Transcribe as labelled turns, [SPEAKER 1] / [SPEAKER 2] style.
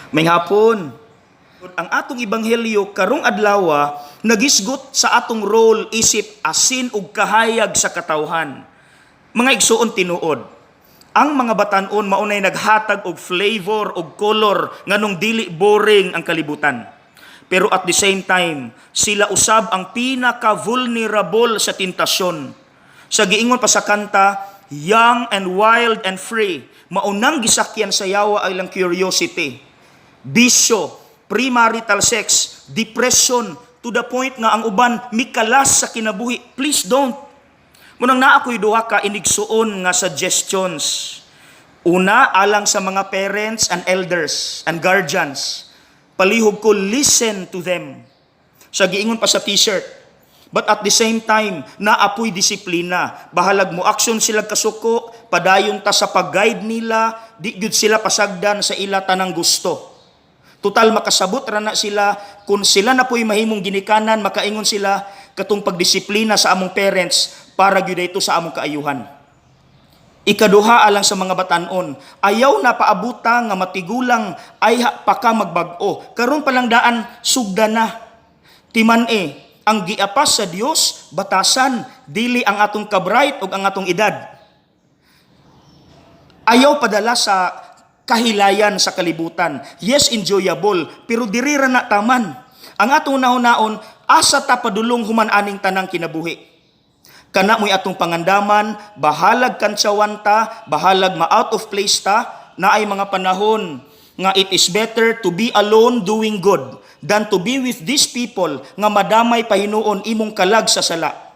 [SPEAKER 1] Maayong hapon. Ang atong ebanghelyo karong adlaw nagisgot sa atong role isip asin ug kahayag sa katawhan. Mga igsuon, tinuod. Ang mga batan-on maunay naghatag og flavor og color nganong dili boring ang kalibutan. Pero at the same time, sila usab ang pinaka-vulnerable sa tentasyon. Sa giingon pa sa kanta, "Young and wild and free," maunang gisakyan sa yawa ang ilang curiosity. Bisyo, premarital sex, depression, to the point nga ang uban mikalas sa kinabuhi. Please don't. Munang naa ko'y duha ka inigsuon nga suggestions. Una, alang sa mga parents and elders and guardians. Palihog ko, listen to them. Sa giingon pa sa T-shirt. But at the same time, naa poy disiplina. Bahalag mo action sila kasuko, padayon ta sa pag-guide nila, di gyud sila pasagdan sa ila tanang gusto. Total makasabot ra na sila. Kung sila na po'y mahimong ginikanan, makaingon sila katong pagdisiplina sa among parents para gyud ito sa among kaayuhan. Ikaduha, alang sa mga batanon, ayaw na paabuta nga matigulang ay pa ka magbag-o. Karon pa lang daan, sugda na. Timan-i, ang giapas sa Dios batasan, dili ang atong kabright o ang atong edad. Ayaw padala sa kahilayan sa kalibutan. Yes, enjoyable, pero diri ra na taman. Ang atong nahunaon, asa ta padulong human aning tanang kinabuhi. Kana mo'y atong pangandaman, bahalag kantsawan ta, bahalag ma-out of place ta, naay mga panahon nga it is better to be alone doing good than to be with these people nga madamay pahinuon imong kalag sa sala.